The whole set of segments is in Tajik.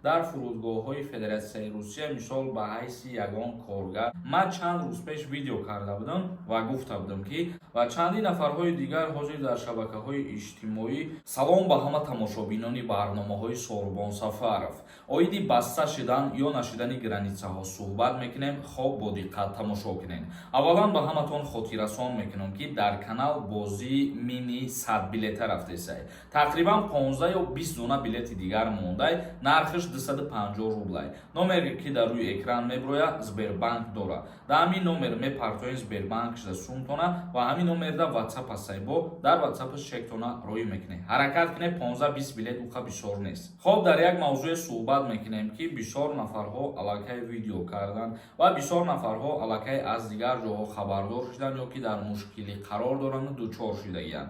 Дар фурудгоҳҳои Федератсияи Русия, мисол, ба ҳайси ягон коргар, ман чанд рӯз пеш видео карда будам ва гуфта будам, ки ва чандин нафарҳои дигар ҳозир дар шабакаҳои иҷтимоӣ. Салом ба ҳама тамошобинони барномаҳои Сорбон Сафаров. Оиди баста шидан ё нашидани границаҳо суҳбат мекунем. Хоб, бо диққат тамошо кунед. Аввалан, ба ҳаматон хотиррасон мекунам, ки дар канал бозии мини 100 билета рафтесай. Тақрибан 15 ё 20 дона билети дигар мондай. Нархаш 250 рублай. Номере, ки дар рӯи экран меброяд, Сбербанк дорад. Дар ҳамин номер мепартоед Сбербанк шуда сумтона ва ҳамин номерда WhatsApp ҳастай, бо дар WhatsApp чектона роӣ мекунед. Ҳаракат кунед, 15-20 билет, уқа бисёр нест. Хоб, дар як мавзӯе суҳбат мекунем, ки бисёр нафарҳо аллакай видео карданд ва бисёр нафарҳо аллакай аз дигар ҷоҳо хабардор шуданд ё ки дар мушкилӣ қарор доранду дучор шудагианд.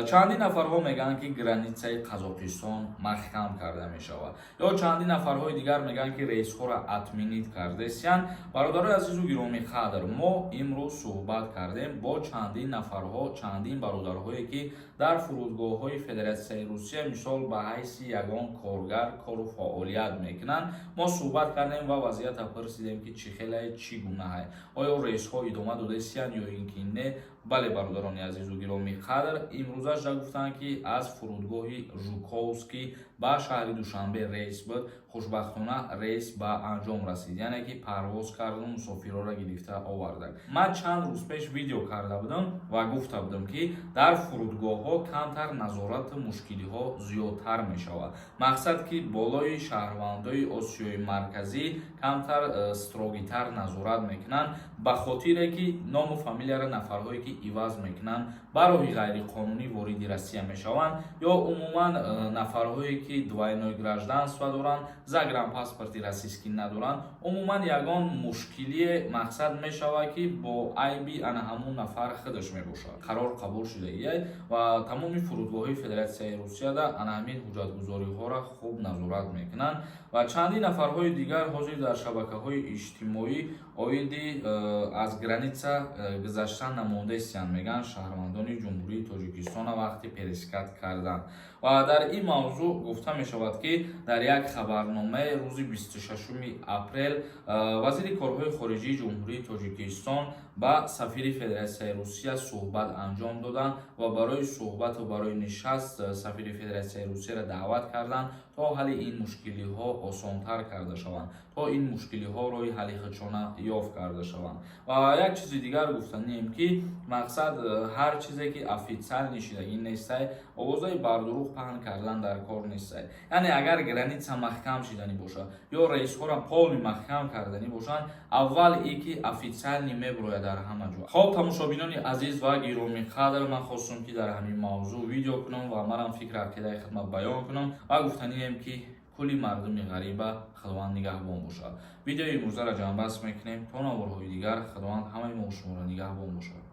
Чандин нафарҳо мегӯянд, ки границаи Қазоқистон маҳкам карда мешавад, ё чандин нафарҳои дигар мегӯянд, ки рейсҳоро отменить кардесиянд. Бародарои азизу гиромиқадр, мо имрӯз суҳбат кардем бо чандин нафарҳо, чандин бародарҳое, ки дар фурудгоҳҳои Федератсияи Русия, мисол, ба ҳайси ягон коргар кору фаъолият мекунанд. Мо суҳбат кардем ва вазъиятро пурсидем, ки чӣ хелае, чӣ гунаҳай, оё рейсҳо идома додасиянд ё ин ки не. Бале, бародарони азизу гиромиқадр, имрӯзаша гуфтанд, ки аз фурудгоҳи Жуковский ба шаҳри Душанбе рейс буд. Хушбахтона, рейс ба анҷом расид, яъне ки парвоз карду мусофирҳоро гирифта оварданд. Ман чанд рӯз пеш видео карда будам ва гуфта будам, ки дар фурудгоҳҳо камтар назорату мушкилиҳо зиёдтар мешавад. Мақсад, ки болои шаҳрвандои Осиёи Марказӣ камтар строгитар назорат мекунанд, ба хотире ки ному фамилияро нафарҳое, ки иваз мекунанд, ба роҳи ғайриқонунӣ вориди Россия мешаванд, ё умуман нафарҳое, ки двойное гражданство доранд, загранпаспорти российский надоранд, умуман ягон мушкилие, мақсад, мешавад, ки бо айби ана ҳамун нафар худаш мебошад. Қарор қабул шудагиай ва тамоми фурудгоҳҳои Федератсияи Русияда ана ҳамин ҳуҷҷатгузориҳоро хуб назорат мекунанд. Ва чандин нафарҳои дигар ҳозир дар шабакаҳои иҷтимоӣ оиди аз граница гузаштан намондесиянд, мегӯянд, шаҳрвандони Ҷумҳурии Тоҷикистона вақти пересекать кардан. Ва дар ин мавзӯъ гуфта мешавад, ки дар як хабарномаи рӯзи 26 апрел вазири корҳои хориҷии Ҷумҳурии Тоҷикистон ба сафири Федератсияи Русия суҳбат анҷом доданд ва барои суҳбату барои нишаст сафири Федератсияи Русияро даъват карданд, то ҳалли ин мушкилиҳо осонтар карда шаванд, то ин мушкилиҳо роҳи ҳалли худшона ёфт карда шаванд. Ва як чизи дигар гуфтанием, ки мақсад, ҳар чизе, ки официально шидагӣ нестай, овозаи бардурӯғ паҳн кардан дар кор нестай. Яъне агар граница маҳкам шиданӣ бошад ё рейсҳоро полный маҳкам карданӣ бошанд, аввал и ки официально меброяд дар ҳама ҷо. Хоб, тамошобинони азиз ва гиромиқадр, ман хостум, ки дар ҳамин мавзӯъ видео кунам ва манам фикр ақидаи хидмат баён кунам. Ва гуфтанием, ки кулли мардуми ғариба Худованд нигаҳбон бошад. Видеои имрӯзаро ҷамъбаст мекунем. То наворҳои дигар Худованд ҳамаи мо шуморо нигаҳбон бошад.